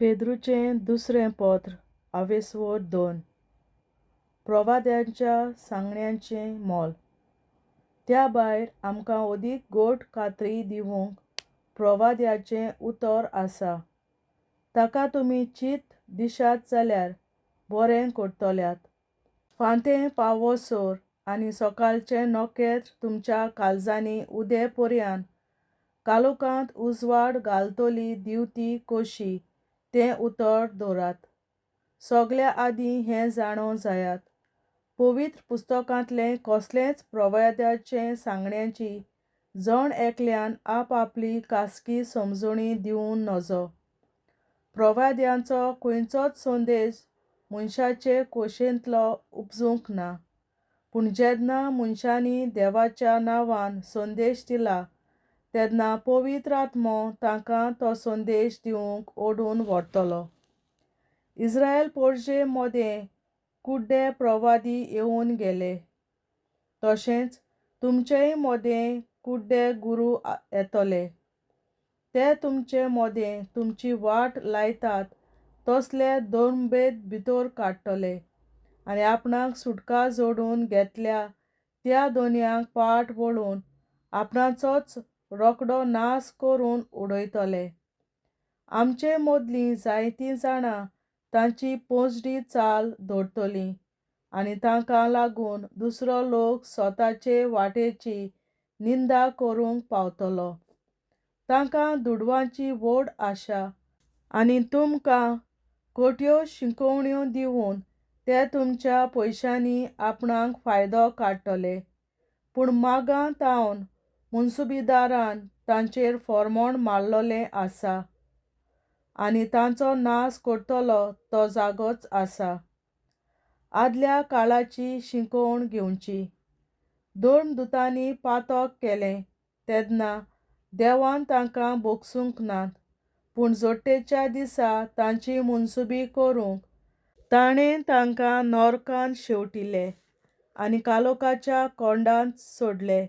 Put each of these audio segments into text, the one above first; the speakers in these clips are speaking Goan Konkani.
पेद्रूचें दुसरें पत्र आवेसवोर 2. प्रवाद्यांच्या सांगण्यांचें मोल. त्या भायर आमकां अदीक घट खात्री दिवंक प्रवाद्याचें उतर आसा. ताका तुमी चित्त दिशात जाल्यार बरें करतल्यात. फांतें पावसर आनी सकाळचें नखेत्र तुमच्या काळजांनी उदे पर्यान काळोखांत उजवाड घालतली दिवती कशी तें उतर दवरात. सगल्या आदीं हें जाणो जायात, पवित्र पुस्तकांतलें कसलेंच प्रवाद्याचे सांगण्याची जण एकल्यान आपआपली खासगी समजणी दिवन नजो. प्रवाद्यांचो खंयचोच संदेश मनशाचे खोशेंतलो उपजूंक ना, पूण जेन्ना मनशांनी देवाच्या नांवान संदेश दिला तेन्ना पवित्र आत्मो तांकां तो संदेश दिवंक ओडून व्हरतलो. इस्रायल पोरजे मदें कुड्डे प्रवादी येवन गेले, तशेंच तुमचेय मदें कुड्डे गुरू येतले. ते तुमचे मदें तुमची वाट लायतात तसले धर्मभेद भितर काडटले आनी आपणाक सुटका जोडून घेतल्या त्या दोनयांक पाट वळून आपणाचोच रोकडो नाश करून उडयतले. आमचे मदलीं जायतीं जाणां तांची पोजडी चाल दवरतलीं आनी तांकां लागून दुसरो लोक स्वताचे वाटेची निंदा करूंक पावतलो. तांकां दुडवांची व्हड आशा आनी तुमकां खोट्यो शिकोवण्यो दिवन ते तुमच्या पयशांनी आपणाक फायदो काडटले. पूण मागां तावन मुन्सुबीदारान तांचेर फॉर्मोण मारलेलें आसा आनी तांचो नाश करतलो तो जागोच आसा. आदल्या काळाची शिकोवण घेवची. धर्मदुतांनी पातक केलें तेन्ना देवान तांकां भोगसूंक नात, पूण जोडटेच्या दिसा तांची मुन्सुबी करूंक ताणें तांकां नरकांत शेंवटिले आनी काळोखाच्या कोंडांत सोडले.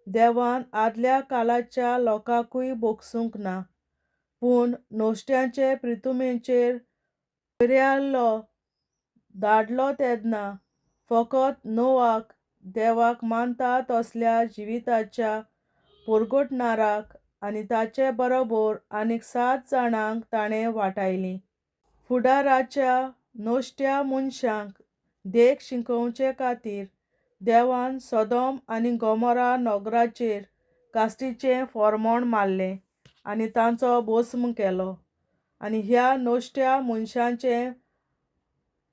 देवान आदल्या काळाच्या लोकांकूय भोगसूंक ना, पूण नश्ट्याचे प्रितुमेचेर पर्यालो धाडलो तेन्ना फकत नोआक देवाक मानता तसल्या जिविताच्या परगटणाराक आनी ताचे बरोबर आनीक 7 जाणांक ताणें वाटायलीं. फुडाराच्या नश्ट्या मनशांक देख शिकोवचे खातीर देवान सोदोम आनी गोमोरा नगराचेर कास्टीचें फॉर्मोण मारलें आनी तांचो भस्म केलो. आनी ह्या नश्ट्या मनशांचें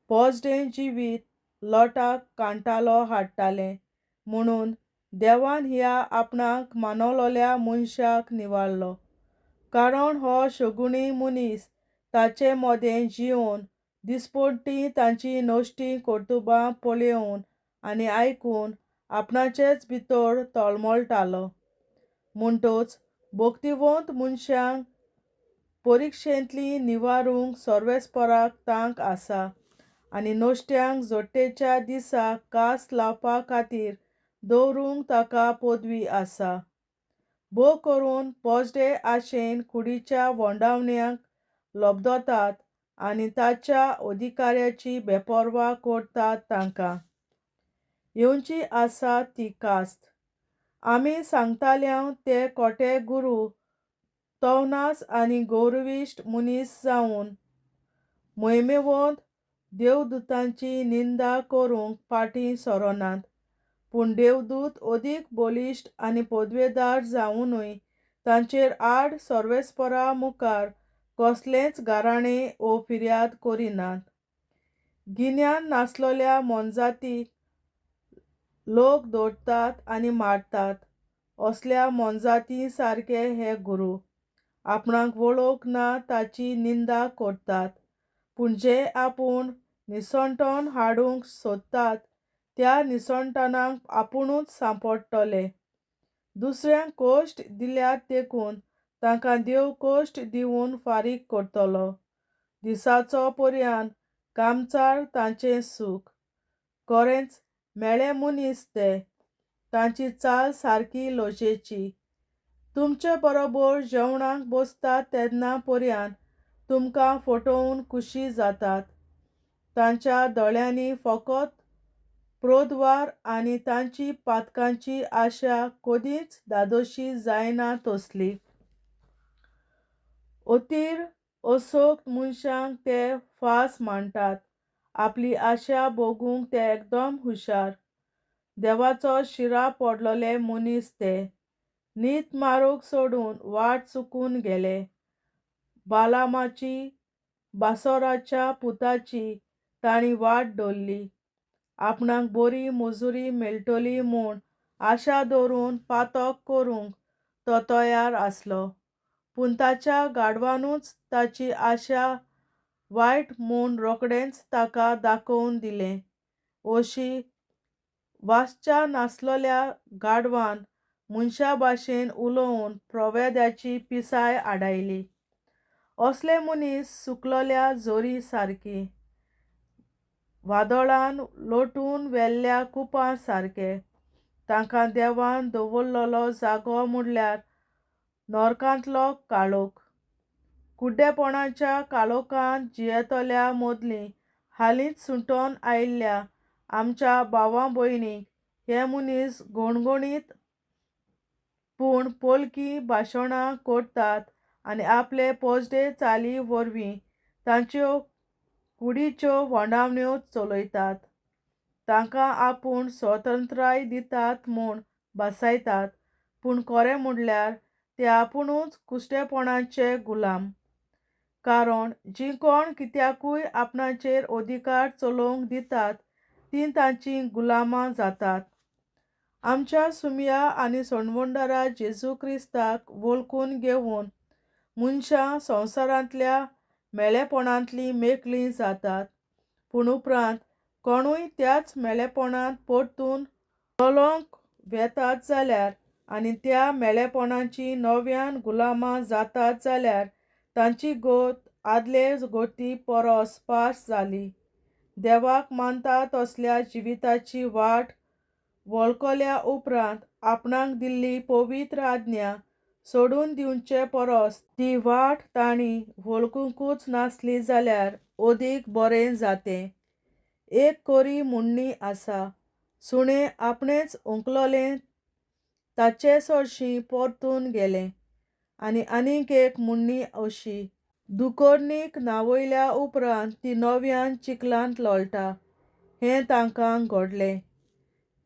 पोजडें जिवीत लोटाक कांटालो हाडटालें म्हणून देवान ह्या आपणाक मानवलोल्या मनशाक निवारलो. कारण हो शगुणी मनीस ताचे मदें जिवन दिसपट्टी तांची नश्टी कर्तुबां पळोवन आनी आयकून आपणाचेच भितर तळमळटालो. म्हणटच भक्तिवंत मनशांक परिक्षेंतली निवारूंक सर्वेस्पराक तांक आसा आनी नश्ट्यांक जोडटेच्या दिसा कास लावपा खातीर दवरूंक ताका पदवी आसा. भोव करून पोजडे आशेन कुडीच्या वोंडावण्यांक लबदतात आनी ताच्या अधिकाऱ्याची बेपर्वा करतात तांकां येवची आसा ती कास्त. आमी सांगताल्या ते खोटे गुरू तवनास आनी गौरविश्ट मनीस जावन मोहिमेवंत देवदूतांची निंदा करूंक फाटीं सरनात, पूण देवदूत अदीक बळिश्ट आनी पदवेदार जावनूय तांचेर आड सर्वेस्परा मुखार कसलेंच गाराणें ओ फिर्याद करिनात. गिन्यान नासलेल्या मोनजातीक लोक दवरतात आनी मारतात असल्या मोनजाती सारके हे गुरू आपणाक वळख ना ताची निंदा करतात, पूण जे आपूण निसणटण हाडूंक सोदतात त्या निसणटणाक आपुणूच सांपडटले. दुसऱ्यांक कश्ट दिल्यात देखून तांकां देव कश्ट दिवन फारीक करतलो. दिसाचो पर्यान कामचार तांचें सूख. खरेंच म्हेळे मनीस ते, तांची चाल सारकी लजेची. तुमचे बरोबर जेवणाक बसतात तेन्ना पर्यान तुमकां फटोवन खुशी जातात. तांच्या दोळ्यांनी फकत प्रोद्वार आनी तांची पातकांची आशा कदींच धादोशी जायना तसली. अतीर असोक्त मनशांक ते फास मांडटात. आपली आशा भोगूंक ते एकदम हुशार. देवाचो शिरा पडलेले मनीस ते. नीत मारूंक सोडून वाट चुकून गेले. बालामाची बासोराच्या पुताची तांणी वाट धरली. आपणाक बरी मजुरी मेळटली म्हूण आशा दवरून पातक करूंक तो तयार आसलो. पूण ताच्या गाडवानूच ताची आशा वायट म्हूण रोखडेंच ताका दाखोवन दिलें. अशी वासच्या नासलेल्या गाडवान मनशा भाशेन उलोवन प्रोवेद्याची पिसाय आडायली. असले मनीस सुकलेल्या जोरी सारकी, वादळान लोटून व्हेल्ल्या कुपां सारके. तांकां देवान दवरलेलो जागो म्हणल्यार नरकांतलो काळोख. कुड्डेपणाच्या काळोखांत जियेतल्या मदलीं हालींच सुटोन आयिल्ल्या आमच्या भावा भयणींक हे मनीस गणगणीत पूण पोलकी भाशणां करतात आनी आपले पोजडे चाली वरवीं तांच्यो कुडीच्यो वोंडावण्यो चलयतात. तांकां आपूण स्वतंत्राय दितात म्हूण भासायतात, पूण खरें म्हणल्यार ते आपुणूच कुश्टेपणाचे गुलाम. कारण जीं कोण कित्याकूय आपणाचेर अधिकार चलोवंक दितात तीं तांचीं गुलामां जातात. आमच्या सुमया आनी सोणवंडरा जेजू क्रिस्ताक वळखून घेवन मनशां संवसारांतल्या मेळेपणांतलीं मेकळीं जातात. पूण उपरांत कोणूय त्याच मेळेपणांत परतून चलोवंक वेतात जाल्यार आनी त्या मेळेपणाची नव्यान गुलामां जातात जाल्यार तांची गत आदले गती परस पास जाली. देवाक मानता तसल्या जिविताची वाट वळखल्या उपरांत आपणाक दिल्ली पवित्र आज्ञा सोडून दिवचे परस ती वाट तांणी वळखुंकूच नासली जाल्यार अदीक बरें जातें. एक कोरी म्हणणी आसा, सुणें आपणेंच ओंकलोलें ताचे सरशीं परतून गेलें. आनी आनीक एक म्हणणी अशी, दुकोर्नीक न्हांवयल्या उपरांत ती नव्यान चिखलांत लोळटा. हें तांकां घडलें.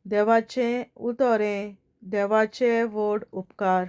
देवाचें उतर हें देवाचे व्हड उपकार.